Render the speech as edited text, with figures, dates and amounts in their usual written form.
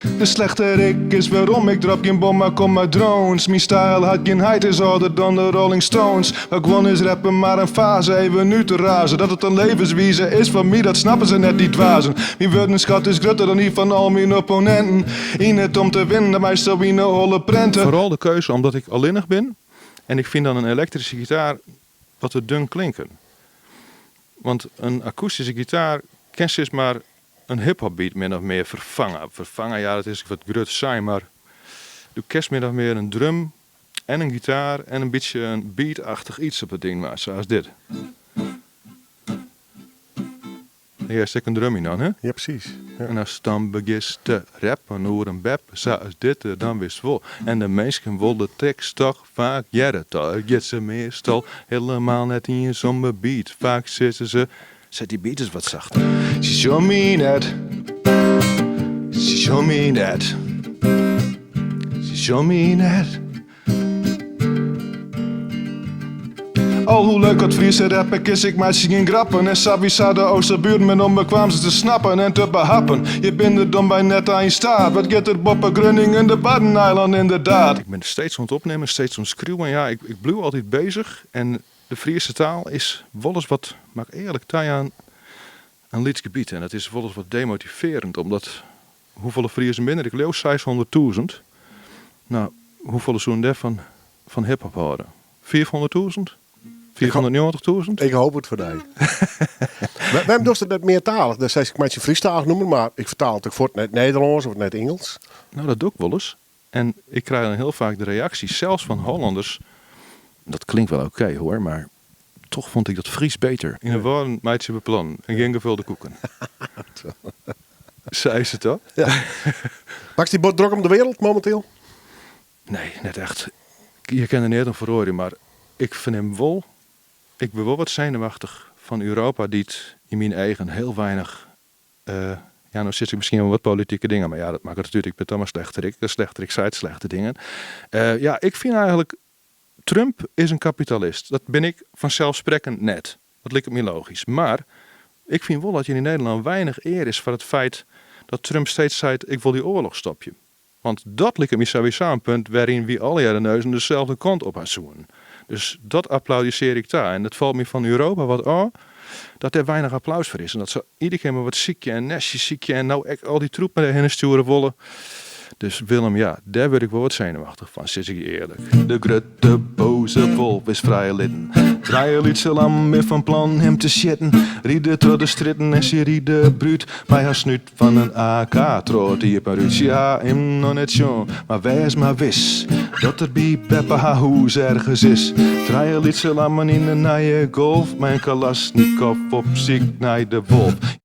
De slechterik is werom, ik drop gjin bom, mar kom mei drones. Myn styl hat gjin heit, is âlder dan de Rolling Stones. Foar guon is rappen mar in faze, even út te razen. Dat it in levenswize is foar my, dat snappe se net, dy dwazen. Myn wurdskat is grutter dan dy fan al myn opponenten. Yn it om te winnen, dat meist yn 'e holle prente. Foaral de keuze omdat ik allinnich bin en ik fyn dan in elektryske gitaar wat te dun klinken. Want in akoestyske gitaar kin sis mar in hiphop beat min of mear ferfange. Ferfange, ja, dat is wat grut sein, mar do kinst min of mear in drum en in gitaar en in bytsje in beatachtich iets op it ding meitsje, sa as dit. Hjir sit ek in drum yn dan, hè? Ja, presys. Ja. En ast dan begjinst te rappen oer in beppe sa as dit, dan witst wol. En de minsken wolle de tekst toch faak hearre, toch? It giet se meastal helemaal net iens om de beat. Faak sizze se, Set dy beat ris wat sachter. Se sjocht my net. Se sjocht my net. Se sjocht my net. Al hoe leuk dat Friese rap ek is, ik meitsje gjin grappen. En sawiesa de Oosterburen binne ûnbekwaam se te snappen en te behappen. Je binne der dan by net ta yn staat. Wat giet der boppe Grunningen, de Waddeneilannen inderdaad. Ik bin steeds oan it opnimmen, steeds oan it skriuwen. Ja, ik bliuw altyd bezich en de Friese taal is wolris wat, moat ik earlik tajaan, in lyts gebiet. En dat is wolris wat demotivearjend, omdat hoefolle Friezen binne der? Ik leau 600.000. No, hoefolle soenen dêrfan fan hiphop hâlde? 500.000? 490.000? Ik hoop it foar dy. Wêrom dochst it net meartalich? Dan seist ik meitsje in Frysktalich nûmer, mar ik fertaal it ek fuort nei it Nederlânsk of nei it Ingelsk. No, dat doch ik wolris. En ik krij dan hiel faak de reaksje, sels fan Hollanners, dat klinkt wel oké hoor, mar toch vond ik dat Fries beter. Yn de Wâlden meitsje we plannen en gjin gevulde koeken. Sa is it toch? Ja. Makkest dy bot drok om de wereld mominteel? Nee, net echt. Je kinne der neat oan feroarje, mar ik fernim wol, ik bin wol wat senuwachtich fan Europa dy't yn myn eagen hiel weinich Ja, no sis ik miskien wol wat politike dingen, mar ja, dat makket it út. Ik bin toch mar slechterik. De slechterik seit slechte dingen. Ja, ik fyn eigenlik Trump is in kapitalist. Dat bin ik fanselssprekkend net. Dat liket my logysk. Mar ik fyn wol dat hjir yn Nederlân weinich ear is foar it feit dat Trump steeds seit ik wol dy oarloch stopje. Want dat liket my sawiesa in punt wêryn wy allegear de neuzen deselde kant op ha soenen. Dus dat applaudisearje ik ta. En it falt my fan Europa wat ôf dat dêr weinich applaus foar is. En dat se iedere kear mar wat sykje en nestjes sykje en no ek al dy troepen dêrhinne stjoere wolle. Dus Willem, ja, dêr wurd ik wol wat senuwachtich fan, sis ik je earlik. De grutte boaze wolf is frijlitten. Trije lytse lammen binne fan plan him te sjitten. Ride troch de strjitten en sy ride brút mei har snút. Fan in AK troch it iepen rút. Sy ha him noch net sjoen, mar wês mar wis dat er by beppe har hûs ergens is. Trije lytse lammen yn in nije Golf, mei in kalasjnikov op syk nei de wolf.